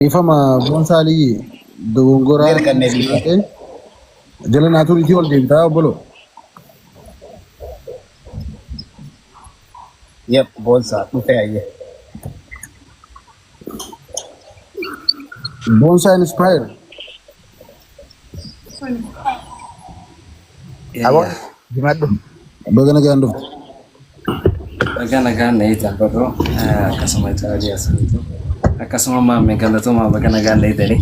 Ifama Boonsaa Aliyyi dogongoraan Ni arganne dhiifama. ta'e jala naa turiitii ol deemtaa obbolo. Yep, Boonsaa dhufe hayyee. Boonsaa Inspire. Aboo himadhu. Baga nagaan dhufte. Baga nagaan na eegdan badhoo akkasuma caalii asiniitu akkasuma maammee galatoomaa baga nagaan na eegdanii.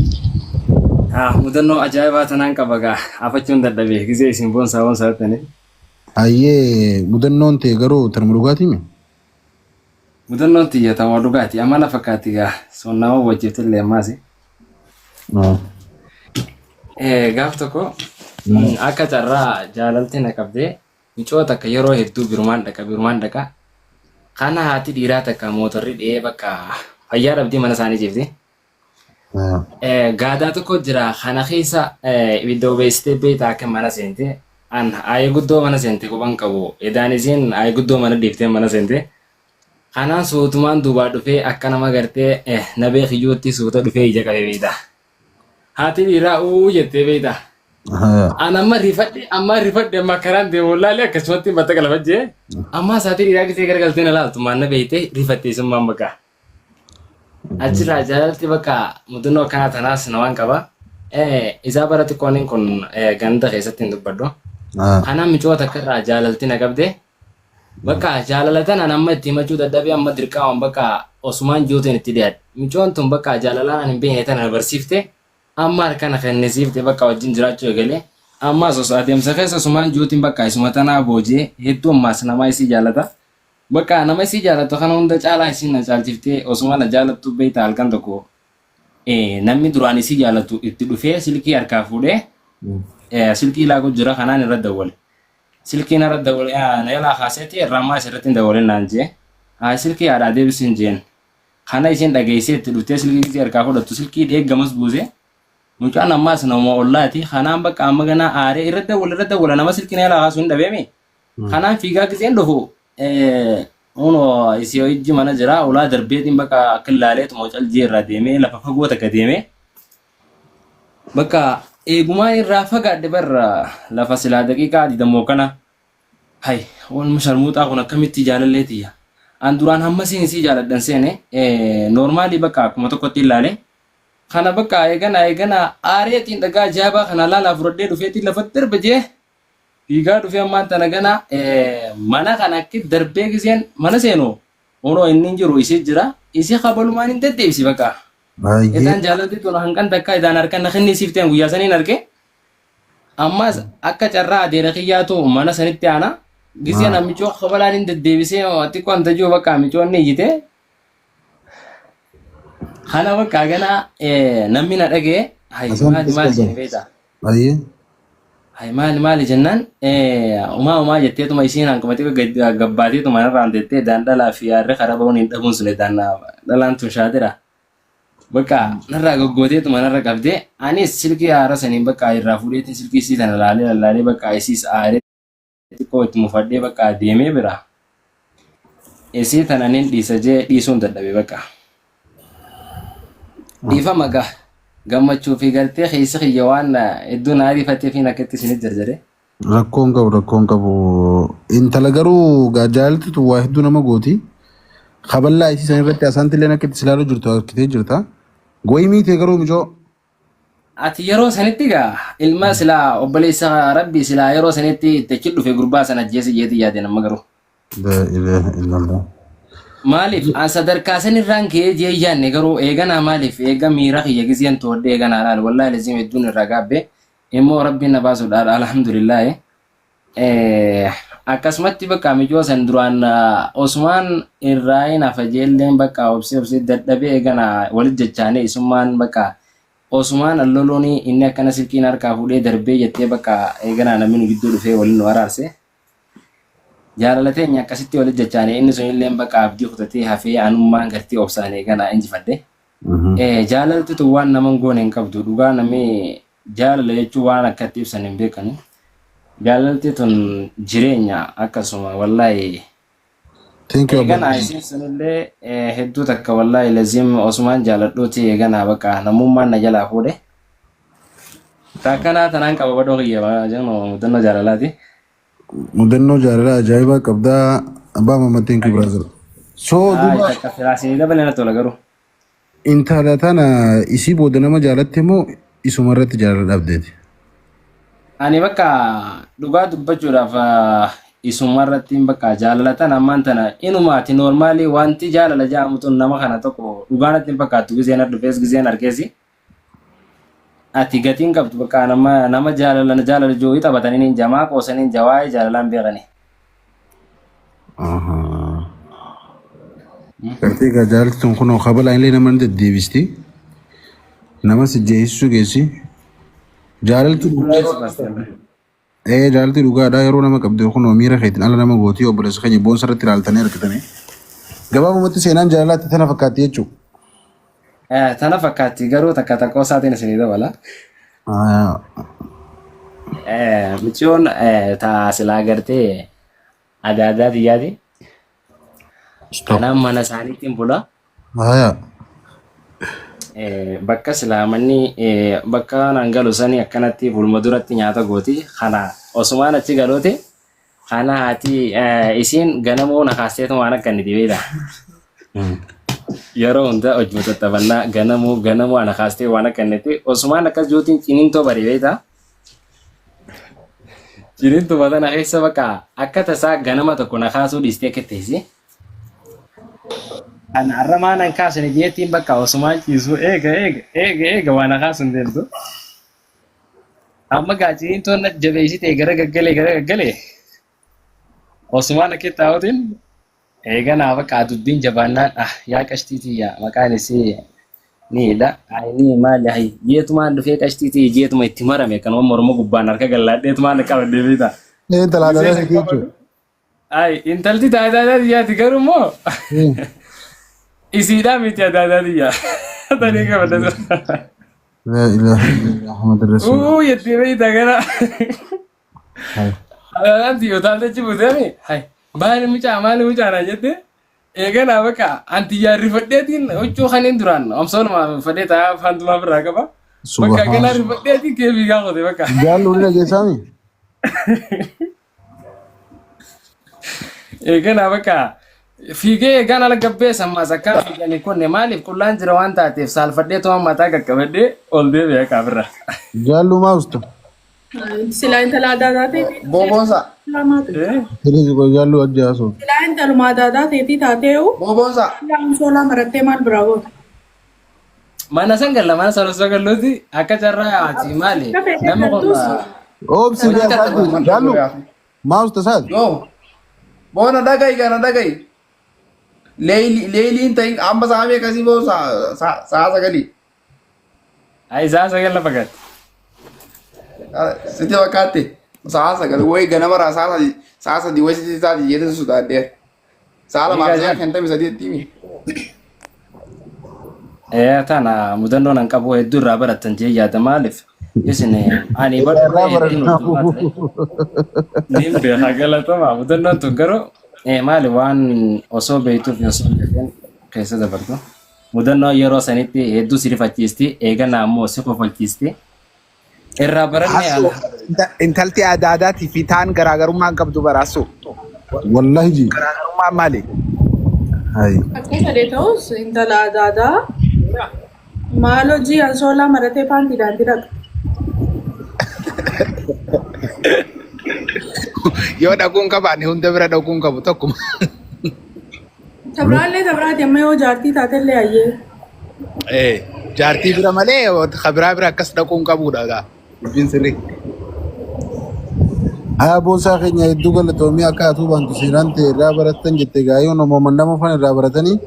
Mudannoo ajaa'ibaa tanaan qaba gaa afachuun dadhabee gisee isin boonsaa boonsaa jettanii. Hayyee mudannoon tee garuu tanuma dhugaatii mi? Mudannoon tiyya tanuma dhugaati amala fakkaatti gaa sun nama wajjiftillee ammaas. Gaaf tokko akka carraa jaalalti na qabdee micoo takka yeroo hedduu birumaan dhaqa birumaan dhaqa. Kana haati dhiiraa takka mootorri dhi'ee bakka fayyaa dhabdee mana isaanii ciifti. Gaadaa tokko jira kana keessa ibidda obeessitee beektaa akka mana seente. An aayee guddoo mana seente quban qabu. Edaan isiin aayee guddoo mana dhiiftee mana seente. Kanaan suutumaan duubaa dhufee akka nama gartee nabee kiyyootti suuta dhufee ija qabee beektaa. Haati dhiiraa uu jettee beektaa. An amma rifadhe amma rifadhe amma karaan deemu wallaalee akkasumatti matta galfajjee. Amma saatii dhiiraa gisee garagaltee na laaltu maanna beektee rifattee summaan bakka. Achirraa jaalalti bakka mudannoo akkanaa tanaas namaan qaba. Isaa bara xiqqooniin kun ganda keessatti hin dubbadhu. Kanaan micoo takka irraa jaalalti na qabde. Bakka jaalala tanaan amma itti himachuu dadhabee amma dirqamaan bakka osumaan jiruutiin itti dhiyaadhe. Micoon tun bakka jaalalaan ani hin beekne tana na barsiifte. Amma harka na kennisiifte bakka wajjin jiraachuu eegale. Ammas osoo adeemsa keessa osumaan jiruutiin bakka isuma tanaa booji'ee hedduu ammaas namaa isii jaalata. Bakka nama isii jaalatu kana hunda caalaa isiin na caalchiftee osuma na jaalattu beektaa halkan tokko namni duraan isii jaalatu itti dhufee silkii harkaa fuudhee silkii laaqu jira kanaan irra dawwale. Silkii narra dawwale na jalaa kaaseeti irraa ammaa isirratti hin dawwalin naan jee. Haa silkii haadhaa deebisiin jeen. Kana isiin dhageessee itti dhuftee silkii gisee harkaa fudhattu silkii dheeggamas buuse. Mucaan ammaas nama ollaati. Kanaan bakka amma ganaa aaree irra dawwala irra dawwala nama silkii na jalaa kaasuu hin dhabeemi. Kanaan fiigaa giseen dhufu Kunoo isii ijji mana jira ulaa darbeetiin bakka akka ilaaleetuma caljee irraa deemee lafa fagoo takka deemee bakka eegumaan irraa fagaadhe barra lafa silaa daqiiqaa didamoo kana hay walma sharmuuxaa kun akkamitti jaalallee tiyya an duraan hammasiin isii jaaladhan seene noormaalii bakka akkuma tokkotti ilaale kana bakka eegana eegana aareetiin dhagaa jaabaa kana laalaa fudhadhee dhufeetiin lafa darbe jee Fiigaa dhufee ammaan tana gana mana kana akki darbee giseen mana seenu kunoo inni hin jiru isii jira isii kabalumaan hin deddeebisi bakka. Baay'ee. Idaan jaalalti tun hanqan takka idaan harka na kenni siif ta'en guyyaa saniin arge. Ammas akka carraa adeera kiyyaatu mana sanitti aana. Giseen ammichoo kabalaan hin deddeebisee xiqqoo anta jiru bakka ammichoon ni iyyite. Kana bakka gana namni na dhagee hay Asaan maali maali jedhe beektaa. Baay'ee. Hay maali maali jennaan umaa umaa jetteetuma isiin hanquma xiqqoo gabbaateetuma narraan teettee daan dhalaa fi yaarri karaa ba'uun hin dhabuun sun daan dhalaan tun shaatira. Bakka narraa goggooteetuma narra qabdee anis silkii haara saniin bakka irraa fuudheetiin silkii isii tana laalee lallaalee bakka isiis aaree xiqqoo itti mufadhee bakka deemee bira isii tana nin dhiisa jee dhiisuun dadhabe bakka. Dhiifama gaa gammachuu fi gartee keessa kiyya waan hedduu na ariifatee fi akkatti isinit jarjare. Rakkoon qabu rakkoon qabu. Intala garuu gaa jaalalti tun waa hedduu nama gooti. Kaballaa isii san irratti asaanti illee akka itti silaaluu jirtu harkitee jirta. Goyimii tee garuu micoo. Ati yeroo sanitti gaa ilma silaa obboleessa rabbii silaa yeroo sanitti itti achi dhufe gurbaa sana ajjeese jeeti yaadeen amma garuu. La ilaha illallah. Maaliif an sadarkaa sanirraan ka'ee jee yaanne garuu eeganaa maaliif eega miira kiyya gizeen toodhe eeganaa laal wallaahi laziim hedduun irraa gaabbe immoo rabbiin na baasuudha alhamdulillaahi. Akkasumatti bakka micoo san duraan osumaan irraa hin hafa jeelleen bakka obsee obsee dadhabee eegana walit jechaane isummaan bakka osumaan alloluun inni akkana silkiin harkaa fuudhee darbee jettee bakka eeganaa namni nu gidduu dhufee waliin nu araarse. Jaalala teenya akkasitti walit jechaane inni sun illeen bakka abdii kutatee hafee anummaan gartee obsaan eeganaa injifadhe. Jaalalti tun waan naman goone hin qabdu dhugaa namni Jaalala jechuun waan akka itti ibsan hin beekani. Jaalalti tun jireenya akkasuma wallahi Thank you Eeganaa abbaa. isiin sunillee hedduu takka wallaahi laziim osumaan jaaladhuuti eeganaa bakka namummaan na jalaa fuudhe. Takkanaa tanaan qaba badhoo kiyya jennu mudannoo jaalalaati. Mudannoo jaalalaa ajaa'ibaa qabdaa abbaa Muhammad thank you brother. So Haa duuba takka firaasinii dabalee na tola garuu. intala tana isii booda nama jaalatte moo isuma irratti jaalala dhabdeeti? Ani bakka dhugaa dubbachuudhaaf isuma irratti bakka jaalala tana ammaan tana inumaati noormaalii wanti jaalala jedhamu tun nama kana tokko dhugaa natti hin fakkaattu gizeen dhufees gizeen argeesi. Ati gatiin qabdu bakka nama nama jaalala jaalala jooyi taphatanii jamaa qoosanii jawaa'ee jaalalaan beekani. Gartee egaa jaalalti tun kunoo kabalaa illee nama ni deddeebisti. Nama si jeesisuu geessi. Jaalalti jaalalti dhugaadha yeroo nama qabde kunoo miira keetiin ala nama gootii obboleessa keenya boonsa irratti ilaaltanii argitanii. Gabaabumatti seenaan jaalalaatti tana fakkaatti jechuudha. Tana fakkaatti garuu takka takka osaatiin isinii dabala. Michiyoon taa silaa gartee adaadaa xiyyaati. Stop. Kanaaf mana isaaniitiin bula. Haya. Bakka silaa manni bakka naan galu sani akkanatti fuuluma duratti nyaata gooti. Kana osumaan achi galuuti. Kana haati isiin ganamoo na kaasteetu waan akka inni beekta. Yeroo hunda hojii tattaafannaa ganamoo ganamoo ana kaastee waan akka inni osumaan akkas juutiin ciniintoo bari beekta. Ciniintuma tana keessa bakka akka tasaa ganama tokko na kaasuu dhiistee akka teessi. Ana har'a maanan kaasne jeettiin bakka osumaan ciisu eega eega eega eega waan na kaasu hin deemtu. Amma gaa ciniintoon na jabeessitee gara gaggalee gara gaggalee osumaan akka taa'uutiin eega naa bakka dubbiin jabaannaan ah yaa qashtiitii yaa maqaan isii niidha. Ay ni maali ay jeetumaan dhufee qashtiitii jeetuma itti marame kanuma morma gubbaan harka gallaadheetumaan qabadhee beektaa. Intala Giseen adadaa qabadhu. jechuudha. Ay intalti taayitaa xiyyaati garuu immoo isiidhaa miti adaadaa xiyyaa. Tanii qabadhe. La ilaha illallah Muhammad Rasulullah. Uu jettee beektaa gara. Adaadaan xiyyoo taaltachi buteemi. Hay maali mucaa maali mucaa naan jette. Eeganaa bakka anti yaarrifadheetiin huccuu kaniin duraan omsoonuma fadhee taa'aa faantumaa birraa qaba. Bakka akkanaa Subhanallah. rifadheetiin kee fiigaa qote bakka. Jaallu ni dhageessaami? Eeganaa bakka fiigee eegaan ala gabbee sammaas akkaan fiiganii kunne maaliif qullaan jira waan taateef saalfadhee tuma mataa qaqqabadhee ol deebi'ee kaafirra. Jaallu maa usta? Silaa intala adaadaa teetii Boobonsa. lamaatu. Tiriisi koo jaallu wajji haasoo. Silaa intaluma adaadaa teetii taateeyu Boobonsa. silaa ansoolaa marattee maal biraa goota? Mana san galla mana san osoo galluuti akka carraa ati maali Akka feetee namni kun galtus Oobsi hojii gaa tattafa. saati. Jaallu maa usta saati? Yoo. Boona dhagayi kana dhagayi. Leeyliin ta'in amma sa'a meeqa si boo sa'a sagalii. Ayi sa'a sagal lafa gatti. Sitti fakkaatte sa'a sagal wayi ganamarraa sa'a sadii wayi sitti taati jeetin sodaadheera. Sa'a lamaaf Egaa sa'a jaan. shantamii sadiitti himi. Tana mudannoo nan qabu hedduu irraa barattan jee yaada maaliif isin ani Irraa badhoo hedduun baranna. hordofaa ture. Niin beekaa galatama mudannoon tun garuu maali waan osoo beektuuf osoo hin beekin keessa dabartu. Mudannoo yeroo sanitti hedduu si rifachiisti eeganaa ammoo si kofalchiisti. Irraa barannee Hassoo ala. intalti adaadaatii fi taan garaagarummaa hin qabdu bara hassoo. Wallahi ji. Garaagarummaan maali? Hai. Akka fedhe ta'us intala adaadaa maal hojii ansoolaa maratee paantiidhaan dhaqxa. Yoo dhaquun qabaanne hunda bira dhaquun qabu tokkuma. Tabraallee tabraati amma yoo jaartii taatellee ayyee. Jaartii bira malee kabiraa bira akkas dhaquun qabuudha gaa. Dubbiin sirrii. Haa boonsaa keenya hedduu galatoomii akka atuu baantu seenaan ta'e irraa barattan jette gaayoo nama nama fan irraa baratanii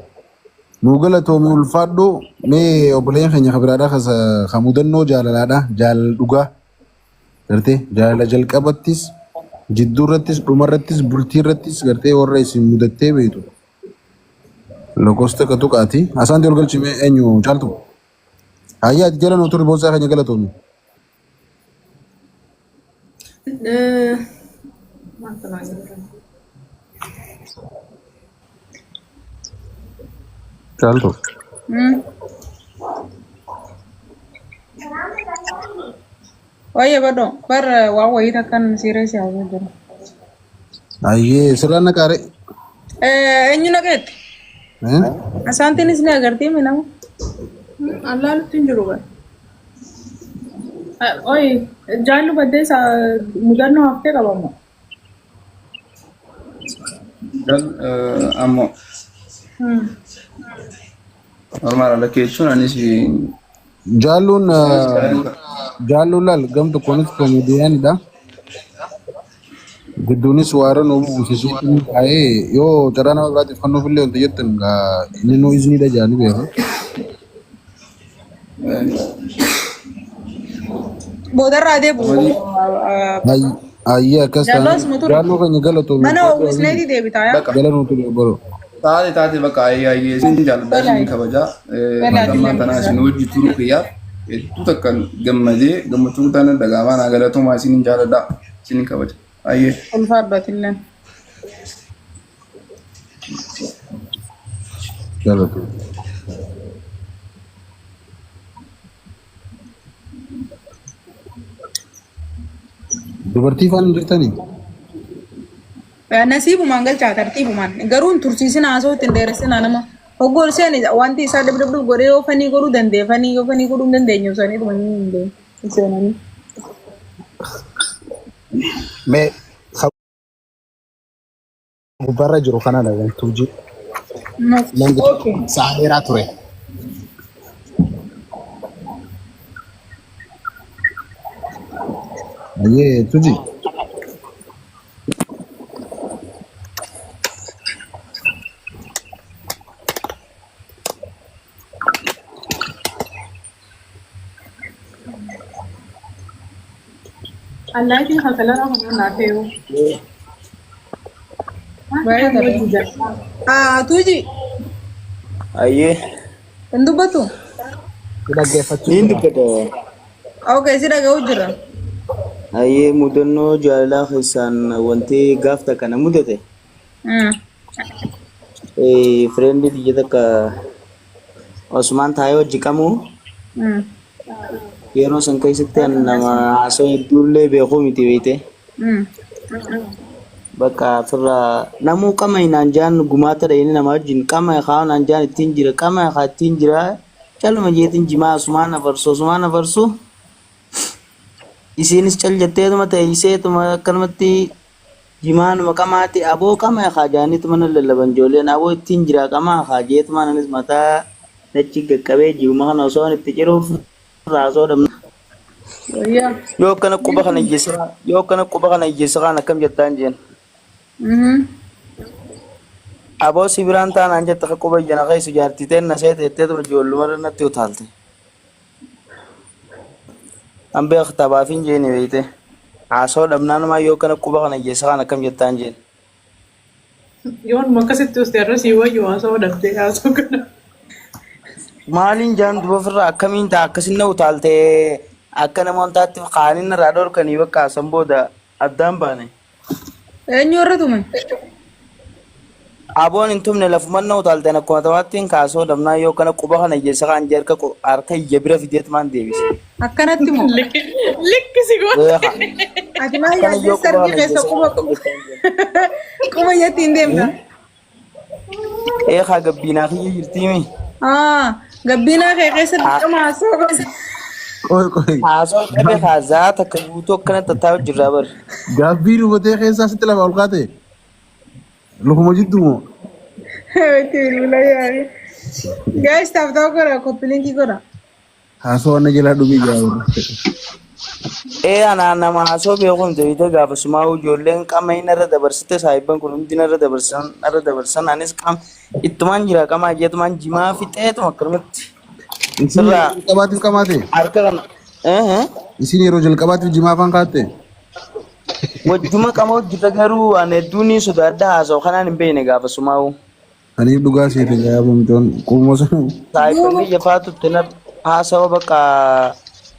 nuu galatoomii ulfaadhu mee obboleen keenya kabiraadhaa ka mudannoo jaalalaadha jaalala dhugaa gartee jaalala jalqabattis jidduurrattis dhumarrattis bultiirrattis gartee warra isin mudattee beektu lakkoofsa takka tuqaati asaanti ol galchime eenyu caaltu hayyaa ati jala nuu turri boonsaa keenya galatoomii. Maal kanaa jiru? Caaltu. Wayyee badhoo bar waan wayii takkan siiree si haasoo jira. Ayyee sirraa naqaare. Eenyu naqeetti? Asaantiinis ni agartii mi nama? Allaalutti hin jiru bara. Oyi, jaallu baddee isaa mudannoo haftee qabamu. Ammoo normaal lakkee jechuun anis Jaalluun jaalluun laal gam tokkoonis komeediyaanidha. Gidduunis waara nu buusisiitti taa'ee yoo carraa nama biraatiif kennuuf illee wanta jettan inni nu izniidha jaanii beeka. Boodarraa deebi'u. Ayyee akkas Jaalloo taanaan asuma ture. jaalloo keenya galatoomi Mana ulfaadhu uwwisneeti deebitaa yaa. Bakka jala nu ture baro. taate taate bakka ayyee ayyee isin jaalladha isin Balaa. kabajaa Balaa ammaa tanaa isin hojii turuu kiyyaaf hedduu takkan gammadee gammachuu guddaan nan dhaga'amaa naa galatoomaa isin jaalladha isin kabaja ayyee. Ulfaadhu atilleen. Galatoomi. Dubartii faana hin jirtanii? Nasiibumaan galchaa tartiibumaan garuu hin tursiisinaa haasoo ittiin dheeressinaa nama. Hoggoo ol seeni wanti isaa dhib dhib dhib godhee yoo fanii godhuu danda'e fanii yoo fanii godhuu hin dandeenye osanii dhumanii hin deemu seenanii. Mee ka gubbaarra jiru kana dhagan tuujii. Namni Okay. sa'a dheeraa ture. Ayyee tuji. Allaatiin hakalara kanaan naa ta'eewu. Baay'ee tola. Ah, tuuji Ayyee. hin dubbatu? Si dhaggeeffachuu Niin jira. dubbata. Okay, si dhaga'u jira. Ayyee mudannoo jaalalaa keessaan wanti gaaf takka na mudate. Fireendii tiyya takka osumaan taa'ee hojii qamu yeroo san keessatti an nama haasoo hedduullee beekuu miti beekte. Bakka ofirraa namuu qama hinaan jaan gumaata dhayini nama wajjin qama haa naan jaan ittiin jira qama haa ittiin jira caluma jeetiin jimaa asumaan afarsu asumaan afarsu isiinis cal jetteetuma teeyseetuma akkanumatti Jimaanuma qamaati aboo qama kaa jaaniituma na lallaban ijoolleen aboo ittiin jiraa qamaa kaa jeetumaan anis mataa nachi gaqqabee ji'uma kana osoon itti ciruuf irraa osoo dhabna. Wayyaa. Yoo akkana quba kana ijjeessa yoo akkana quba kana ijjeessa kaan akkam jettaan jeen. Aboo si biraan taanaan jette ka quba ijjana keessu jaartii teen na seete jetteetuma ijoollumarra natti utaalte. An beek taphaaf hin jeeni beeyte. Haasoo dhabnaanumaa yoo kana quba kana ijjeessa kaan akkam jettaan jeen. Yoon akkasitti uste irra sii wayyu haasoo dhabdee haasoo kana. Maaliin jaan duba ofirraa akkamiin ta'a akkasin na utaaltee akka namoontaatti kaaniin irraa dhorkanii bakka san booda addaan baane. Eenyu irra tume? Aboon hin tumne lafuman na utaalteen akkuma tamaattiin kaasoo dhabnaa yoo kana quba kana ijjeessa kaan jee harka harka ija bira fideetumaan deebise. Akkanatti moo? Likkisi goote. Beeka. Ati maal Akkana yaaddee yoo quba sarbii kana keessa ijjeessa quba kaan akkam jettaan jee. quba ijatti hin deemta. Eekaa gabbiinaa kiyya jirtiimi. Ah, gabbiinaa kee keessa dirqama haasoo qabda. Qoy qoy. Haasoo qabe haazaa takka guutuu akkana tattaa'u jirraa bar. Gaabbii dubatee keessaa sitti lafa ol kaate. Lukuma jidduu moo? Itti bilbila yaari. Guys, tap tap godha, copy link godha. Haasoo wanna jalaa dhumee jira. Ee anaa nama haasoo beeku hin ta'e gaafa sumaa ijoolleen qama inni irra dabarsite saahibban kun hundi narra dabarsan narra dabarsan anis qam ittumaan jira qamaa jeetumaan jimaa fixeetuma akkanumatti Isin sirraa yeroo jalqabaatiif qamaate? harka kana ee Isin yeroo jalqabaatiif jimaa afaan kaatte? wajjuma qama hojjeta garuu ani hedduun ni sodaadha haasa'u kanaan hin beekne gaafa sumaa'u. Aniif dhugaa seete gaafa mucoon qubuma sana. Saayiphanni jafaa tutte na haasawa bakka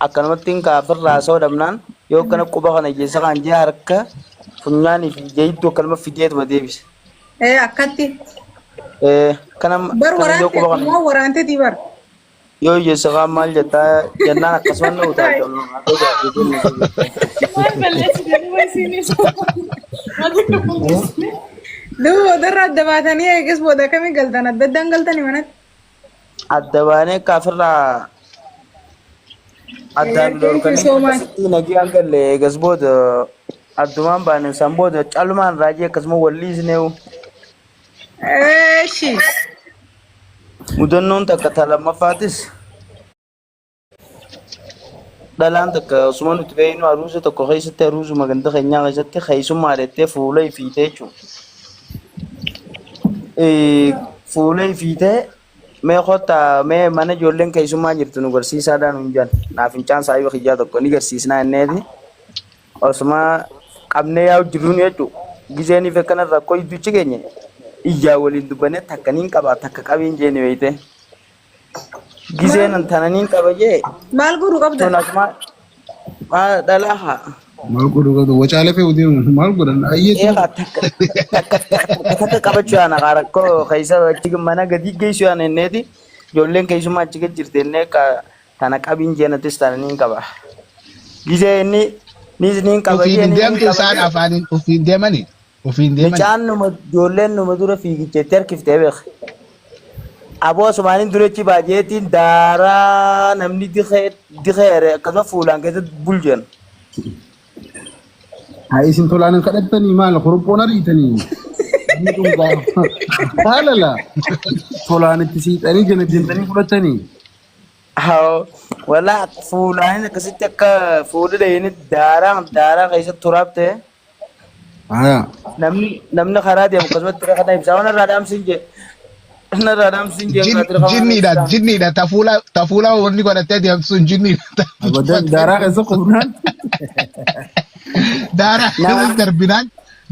akkanumatti hin kaafirra haasawa dhabnaan yoo akkana quba kana ijjeessa kaan jee harka funyaanii fi ija hedduu akkanuma fideetuma deebise. Ee akkatti. Kana Bar kana yoo waraante quba qabna. immoo waraanteetii bar. Yoo hiyyeessa kaan maal jettaa jennaan akkasuma na utaalcha. Maal balleessitanii isiinis? Maal balleessitanii? Duuba boodarra adda baatanii eegas booda akkamii galtan adda addaan galtanii manatti. Adda baanee kaafirraa addaan Thank you dhorkanii so much. akkasitti nagaan galle eegas booda addumaan baane san booda calumaan raajii akkasuma walliisneewu. Eeshi. Mudannoon takka ta lammaffaatis dhalaan takka osuma nuti beeknu aruusa tokko keessatti aruusuma ganda keenyaa keessatti keessummaa dheettee fuula ifiitee jechuudha. Fuula ifiitee mee kottaa mee mana ijoolleen keessummaa jirtu nu garsiisaadhaan hin jedhan. Naaf fincaan saayiba kiyyaa tokko ni garsiisnaa inneeti. Osuma qabnee yaa'u jirruun jechuudha. Gizeen ife akkana rakkoo hidduuchi keenya ijaa waliin dubbannee takka niin qaba takka qabiin jeeni beeyte. Gizeen tana niin qaba jee Maal godhu qabda? tun asuma maa dhalaa haa. Maal godhu qabdu? Wacaalee fe'u deemu maal godhan? Ayyeetu. Eegaa takka takka takka takka qabachuu yaana kaa rakkoo keessa achi mana gadi geessu yaana inneeti ijoolleen keessumaa achi gad jirti innee ka tana qabiin jeenatis tana niin qaba. Gizee inni nis niin qaba Ofiin jee hin niin deemtu qaba isaan jee. afaaniin ofiin deemanii. Ofiin deemanii. Mucaan numa ijoolleen numa dura fiigicheetti harkiftee beek. Aboo asumaaniin dura achi baajeetiin daaraa namni dikee dikeere akkasuma fuulaan keessatti bulchan. Haa isin tolaan hin kadhattanii maal korophoon ariitanii? Namni kun gaafa haalala tolaan itti siixanii jala deemtanii fudhatanii. Haa walaa fuulaan akkasitti akka fuula dhaheen daaraa daaraa keessatti turaabte Haa. namni namni karaa deemu akkasumatti tira kana ibsaa waan irraa dhaamsin jee. Irraa dhaamsin jee tira kana Jinniidha ibsaa. jinniidha tafuula tafuula wanni godhattee deemtu sun jinniidha. Abadan daaraa keessa qubnaan. Daaraa Nama keessa darbinaan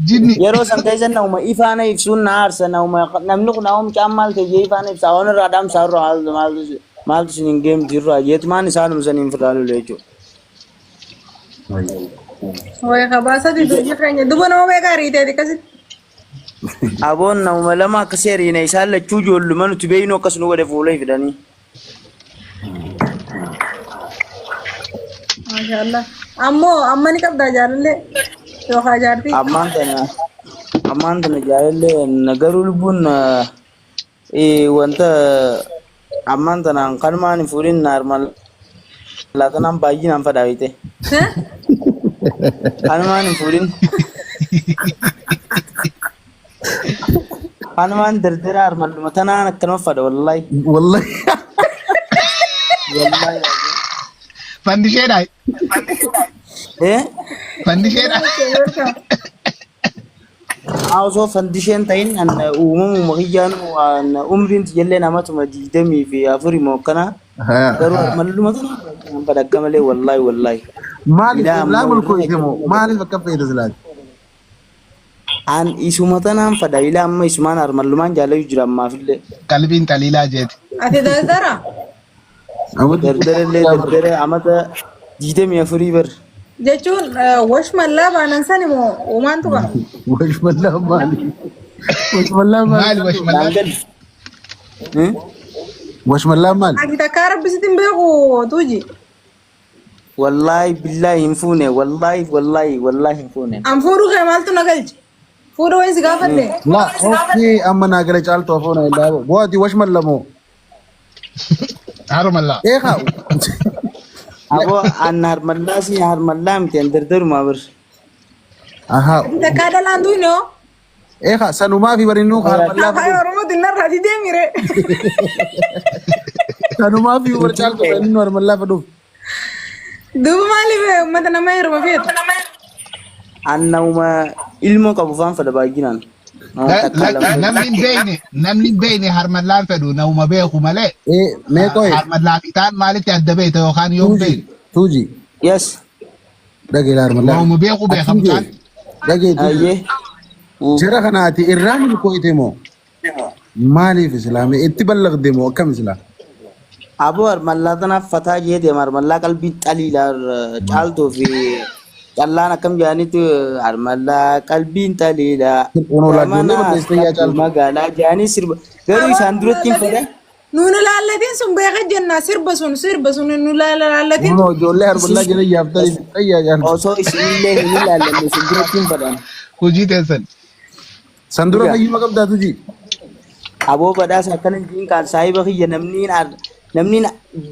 jinni. Yeroo san keessa nama ifaana ibsuun na aarsa nama namni kun haa'um caan maal ta'e jee ifaana ibsaa waan irraa dhaamsaa irraa maaltu maaltu maaltu isin hin geemti irraa jeetumaan isaanuma saniin firraa lole jechuudha. Wayi kabaasati hojii keenya duba nama meeqa ariiteeti akkasitti. Aboon namuma lama akkasii hiriina isaan lachuu ijoolluma nuti beeknu akkas nu godhe fuula fidanii. Maashaallah. Ammoo amma ni qabdaa jaalallee yookaan jaartii. Ammaan tana jaalallee na garuu lubbuun wanta ammaan tanaan kanumaan hin fuudhin na armaan laatanaan baay'inaan fadhaa beekte. Kanumaan hin fuudhin. Kanumaan dardara armalluma tanaan akkanuma fadha wallahi. Wallahi. Wallahi. Fandisheedha. Eh? Fandisheedha. Haa osoo fandisheen ta'in an uumamuma kiyyaan waan umriin tiyallee namatuma 24 moo akkana Haa. garuu armalluma tanaan fadha akka malee wallahi wallahi. Maaliif Ilaa amma irraa warri mulkoofte moo maaliif akka feete silaati? An isuma tanaan fadha ilaa amma isumaan armallumaan jaalayu jira ammaafillee. Qalbiin xaliilaa jeeti. Ati dardara? Dardarallee dardara amata 24 bar. Jechuun washmallaa baanan sani moo uumaan tuqa? Washmallaa maali? Washmallaa maali? Maali washmallaan? Naan gali. Washmallaa maali? Ati takkaa rabbisitti hin beeku tuuji. Wallaahi billaahi hin fuune wallaahi wallaahi wallaahi hin fuune. An fuudhuu kee maaltu na galche? Fuudha wayin si gaafadhe? La okkee amma naa gala caaltu afoon illaa bu'aati washmalla moo? Harmallaa. Eegaa. Aboo an harmallaa si harmallaa miti an dardarumaa bar. Ahaa. Ati takkaa dhalaan duune hoo? Eegaa sanumaa fi barinuu harmallaa Afaan fedhu. Oromootiin narraa didee mire. Sanumaa fi bar caaltu barinuu harmallaa fedhuuf. Duuba maaliif uummata nama heeruma feetu? An nama ilmoo qabu faan fedha baay'inaan. Nama takkaa lama. Namni hin beekne namni hin beekne harmallaan fedhu nama beeku malee Ee mee qoye harmallaa fi taan maalitti adda beekta yookaan yoo hin tuuji beekne. tuuji Yes. dhagee harmallaa. Waanuma beeku beeka Atiin mucaan. jee dhagee tuuji. Ayyee. Jara kanaati irraa milkooyte moo maaliif islaame itti ballaqde moo akkam islaa? Aboo harmallaa tanaaf fataa jee deema harmallaa qalbii xaliilaa caaltuu fi Callaan akkam jaanitu harmallaa qalbiin xaliidha. Kunoo laa ijoollee Gamanaa balleessitee yaa qabdu caaltu. magaalaa jaanii sirba. Garuu Aboo isaan nu duratti hin laallatin fedha. nu laallatin sun beeka jenna sirba sun sirba sun nu laallatin. Kunoo ijoollee harmallaa Isin jala yaaftanii fixxee yaa caaltu. osoo isinillee hin ilaallanne isin duratti hin fedhan. Hojii teessan. San dura Dhugaa. fayyuma qabdaa tuji. Aboo badhaasa akkana hin kaan saahiba kiyya namni namni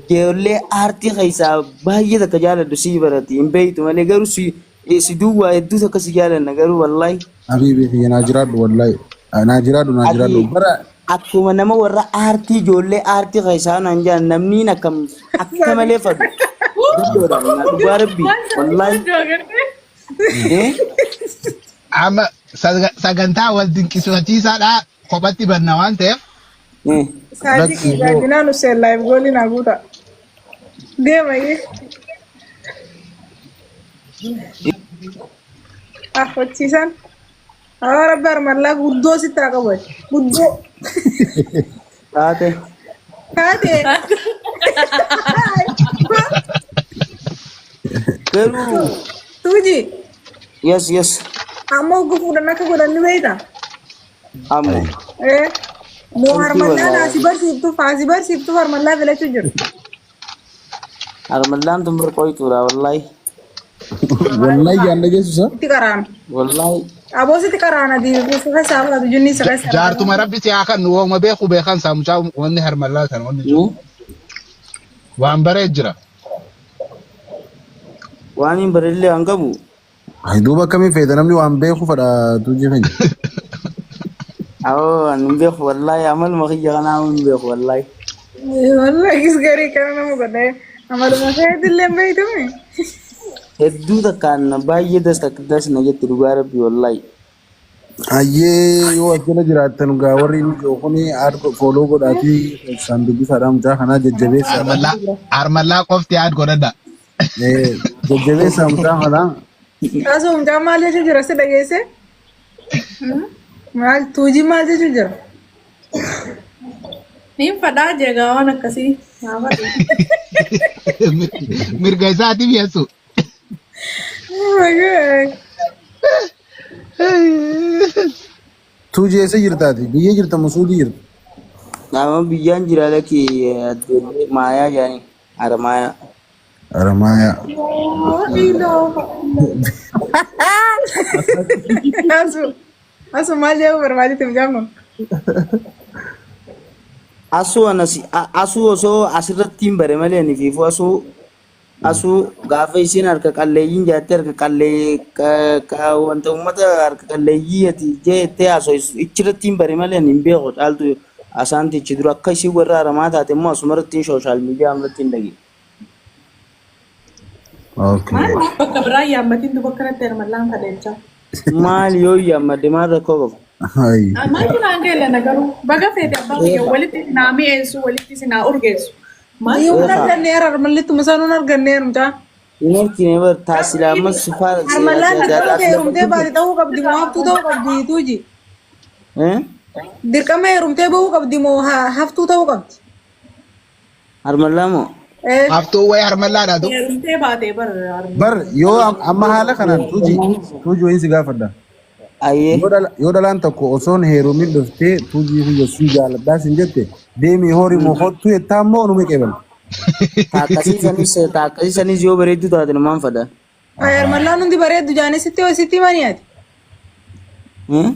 ijoollee aartii keessaa baay'ee takka jaaladhu sii barati hin beektu malee garuu si si duwwaa hedduu takka si jaalanna garuu wallaahi. Habiibi kiyya naa jiraadhu wallaahi. Naa jiraadhu naa jiraadhu. Ati Bara akkuma nama warra aartii ijoollee aartii keessaa naan jaan namni akkam akka malee fadu guddoodha na dhugaa rabbi wallaahi. Eh? Amma sagantaa wal dinqisiifachiisaadha kophatti banna waan ta'eef Eh. Saatii lakki boo. gaajinaan Hussein live goolii naa guuta. Deema iyyee. Ah hojiisan. Haa rabbi armallaa guddoo sitti haa qabu. Guddoo. Taate. Taate. Garuu Tuuji. yes yes Amma hoggu fuudhan akka godhan ni beektaa? ammo Eh. Moo Wanti harmallaan wallaahi. asii barsiiftuuf asii barsiiftuuf harmallaa filachuu jiru. Harmallaan tun bar qoytuudha wallaahi. Wallahi jaan dhageessu sa. Itti qaraana. Wallaahi. Aboo sitti qaraana diibii si keessaa baatu junni si keessaa Jaartuma rabbi si haa kannu wooma beeku beekan isaa mucaa wanni harmallaa tan wanni jiru. Waan baree jira. Waan hin bareedillee waan qabu. Ay duuba akkamiin feeta namni waan beeku fadha tuujii keenya. Awoo ani hin beeku wallaahi amaluma kiyya kanaa hin beeku wallaahi. Wallahi gis garii kana nama godhee amaluma keetillee hin beektume. Hedduu takkaan baay'ee das takka das na jette dhugaa rabbi wallaahi. Hayyee yoo as jala jiraattan gaa warri inni jiru kuni aad fooloo godhaatii keessaan dubbisaadhaa mucaa kanaa jajjabeessaadha. Harmallaa harmallaa qofti aad godhadha. Eh, Jajjabeessaa mucaa kanaa. Kaasuu mucaan maal jechuu jira si dhageesse? Maal tuujii maal jechuu jira? Niin fadhaa jeegaa waan akkasii. Naa fadhu. Mirga isaatiif yesu. Oh my God. Tuujii eessa jirtaati? Biyya jirta moo Suudii jirta? Nama biyyaan jira lakki addeellee maayaa jedhanii harmaayaa. Haramaaya. Asu asu maal jedhu barbaadetti mucaan kun. Asuu anas asuu osoo asirratti hin bare malee ani fiifuu asuu asuu gaafa isiin harka qalleeyyiin jaattee harka qallee wanta uummata harka qalleeyyii ati jettee haasofsiisu ichirratti hin bare malee ani hin beeku caaltu asaantichi dura akka isiin warra haramaa taate immoo asumarratti sooshaal miidiyaa irratti hin dhagee. Okay. Maal maaf bakka biraa yaammatiin duba akkanatti harmallaan kadeechaa. Maal yoo yaammadde maal rakkoo qabu? Hay. Maaltu naan geellana garuu baga feete abbaa kiyya walitti isin haa mi'eessu walitti isin haa urgeessu. Maal Yoo hin arganneera harmallituma isaan hin arganneera mucaa. Hin argine bar taasila amma sufaa Harmallaan dirqama heerumtee baate ta'uu qabdi moo haftuu ta'uu qabdi tuuji. Dirqama heerumtee bahuu qabdi moo haftuu ta'uu qabdi? Harmallaa moo? Eh, Haftuu wayi harmallaadha tu. Heerumtee baatee bar harma. Bar yoo amma haala kanaan tuuji tuuji wayiin si gaafadha. Ayyee. Yoo dhalaan tokko osoon heerumin dhuftee tuujii kiyya si jaaladhaa sin jette deemii horii moo kottu jettaa immoo numa qeebala. Taakkasii sanis taakkasii sanis yoo bareeddu taate numaan fadha. Ay, harmallaan hundi bareeddu jaanii sitti sitti himanii ati. Hmm?